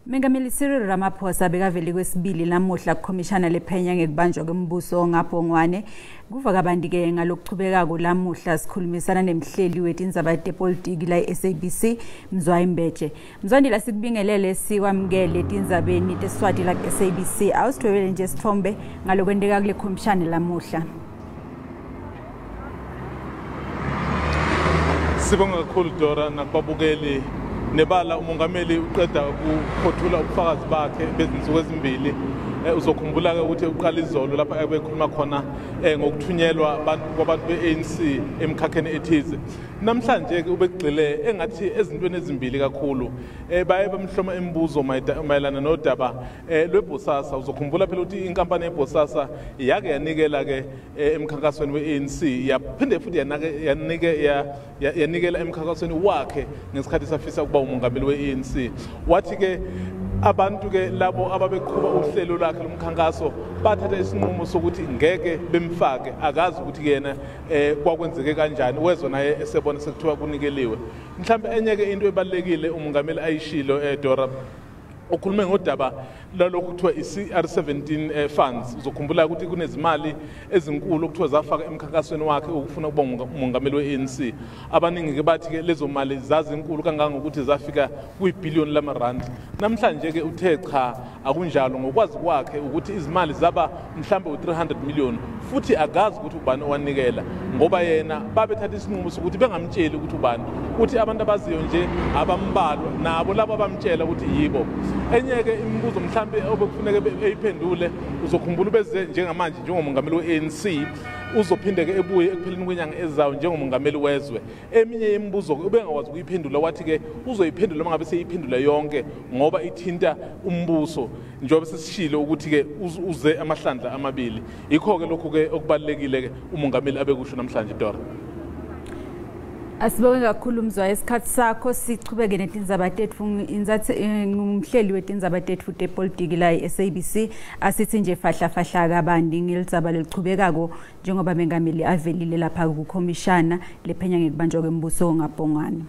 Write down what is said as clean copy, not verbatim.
Mengameli Cyril Ramaphosa bekavele kwesibili lamuhla kukhomishana lephenya ngekubanjwa kwembuso ngabhongwane. Kuva kabanti ke ngalokuchubekako lamuhla sikhulumisana nemhleli wetindzaba tepolitiki la SABC Mzwayi Mbeje. Mzwandile, sikubingelele sikwamukele tindzabeni teSwati la SABC. Awusithwebele nje sithombe ngalokwenteka kule khomishana lamuhla. Sibonga kakhulu Dora nakubabukeli. Nebala umongameli uqeda ukuphothula ubufakazi bakhe bezinsuku ezimbili. Uzokhumbula ke ukuthi uqala izolo lapha ebekhuluma khona ngokuthunyelwa kwabantu be-ANC emkhakheni ethize. Namhlanje ke ubegxile engathi ezintweni ezimbili kakhulu. Baye bamhloma imibuzo mayelana nodaba lweBosasa. Uzokhumbula phela ukuthi inkampani yeBosasa yake yanikela ke emkhankasweni we-ANC, yaphinde futhi yanikela emkhankasweni wakhe ngesikhathi safisa ukuba umongameli we-ANC. Wathi ke abantu ke labo ababeqhuba uhlelo lakhe lomkhankaso bathatha isinqumo sokuthi ngeke bemfake, akazi ukuthi yena kwakwenzeke kanjani, wezwa naye esebona sekuthiwa kunikeliwe. Mhlawumbe enye ke into ebalekile umongameli ayishilo Dora, ukhulume ngodaba lalokhu kuthiwa i-CR17 funds. Uzokhumbula ukuthi kunezimali ezinkulu okuthiwa zafaka emkhankasweni wakhe ukufuna ukuba umongameli we-ANC. Abaningi ke bathi ke lezo mali zazinkulu kangangokuthi zafika kwibhiliyoni lamarandi. Namhlanje ke uthe cha, akunjalo, ngokwazi kwakhe ukuthi izimali zaba mhlambe u-300 million, futhi akazi ukuthi ubani owanikela, ngoba yena babethatha isinqumo sokuthi bengamtsheli ukuthi ubani. Uthi abantu abaziyo nje abambalwa, nabo labo abamtshela ukuthi yibo. Enye ke imibuzo mhlambe obekufuneka eyiphendule, uzokhumbula ubeze njengamanje njengomongameli we-ANC, uzophinde ke ebuye ekupheleni kwenyanga ezayo njengomongameli wezwe. Eminye yemibuzo ubengakwazi ukuyiphendula, wathi ke uzoyiphendula mangabe seyiphendula yonke ngoba ithinta umbuso, njengoba sesishilo ukuthi ke uze amahlandla amabili. Yikho ke lokhu ke okubalekile ke umongameli abekusho namhlanje Dora. Asibonge kakhulu Mzwayi isikhathi sakho, sichubeke netindzaba tetfu. Ngumhleli wetindzaba tetfu tepolitiki la e-SABC. Asithi nje fahla fahla kabanti ngelidzaba lelichubekako njengoba mengameli avelile lapha kukhomishana lephenya ngekubanjwa kwembuso ngabhongwane.